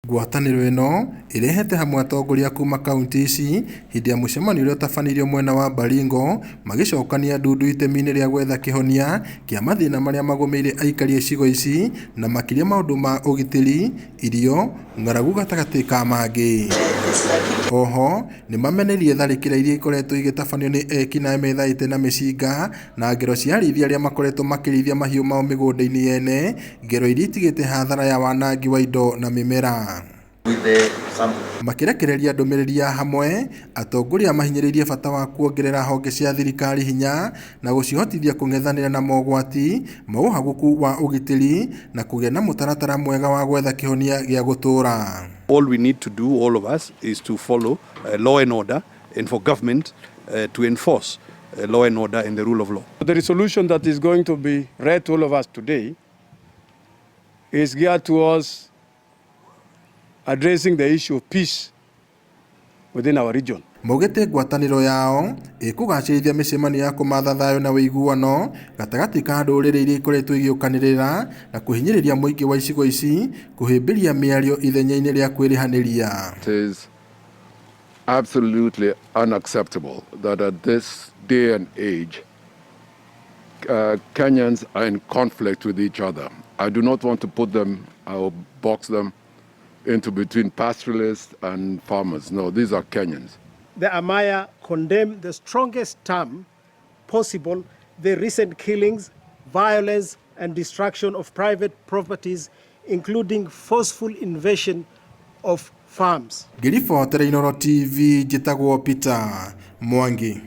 Ngwatanĩro ĩno ĩrehete hamwe atongoria kuma kauntĩ ici hĩndĩ ya mũcemanio ũrĩa ũtabanĩirio mwena wa Baringo, magĩcokania ndundu itemi-inĩ rĩa gwetha kĩhonia kĩa mathĩna marĩa magũmĩire aikari a icigo ici, na makĩria maũndũ ma ũgitĩri, irio, ng'aragu gatagatĩ ka mangĩ. Oho nĩmamenereirie tharĩkĩra iria ikoretwo igĩtabanio nĩ ekinaĩ methaĩte na mĩcinga na ngero cia arĩithia arĩa makoretwo makĩrĩithia mahiũ mao mĩgũnda-inĩ yene, ngero iria itigĩte hathara ya wanangi wa indo na mĩmera. Makĩrekereria ndũmĩrĩri ya hamwe, atongoria mahinyĩrĩirie bata wa kuongerera honge cia thirikari hinya na gũcihotithia kũng'ethanĩra na mogwati ma ũhagũku wa ũgitĩri na kũgĩa na mũtaratara mwega wa gwetha kĩhonia gĩa gũtũũra. All we need to do, all of us, is to follow law and order and for government to enforce law and order and the rule of law. The resolution that is going to be read to all of us today is geared towards addressing the issue of peace within our region. Maugĩte ngwatanĩro yao ĩkũgacĩrithia mĩcemanio ya kũmatha thayũ na ũiguano gatagatĩ ka ndũrĩrĩ iria ikoretwo igĩũkanĩrĩra na kũhinyĩrĩria mũingĩ wa icigo ici kũhĩmbĩria mĩario ithenya-inĩ rĩa kwĩrĩhanĩria. It is absolutely unacceptable that at this day and age, Kenyans are in conflict with each other. I do not want to put them or box them into between pastoralists and farmers. No, these are Kenyans. The Amaya condemn the strongest term possible the recent killings, violence, and destruction of private properties, including forceful invasion of farms. Ngĩribotera Inooro TV, njĩtagwo Peter Mwangi.